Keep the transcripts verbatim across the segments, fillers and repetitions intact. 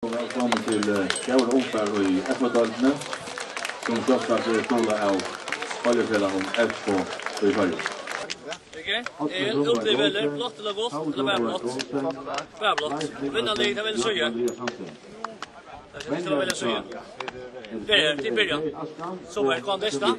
Vælkomin til, eh, góðar umfar í F-deildini, sum sjálvsagt er stuðlað av Oljufelagnum F K í Føroyum. Ok, eh, útlið velur, blátt ella gult, ella bara blátt? Bara blátt. Vinnandi, tað velur síðu. Tað skal velja síðu. Byrja, tit byrja. So er, kom, besta.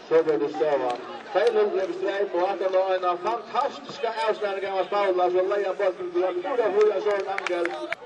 So verður staðan tvey null til Streymoy, og aftan á eina fantastiska avslutning av Paula, so leiðir hann bóltin til ein púra frían Søren Angel.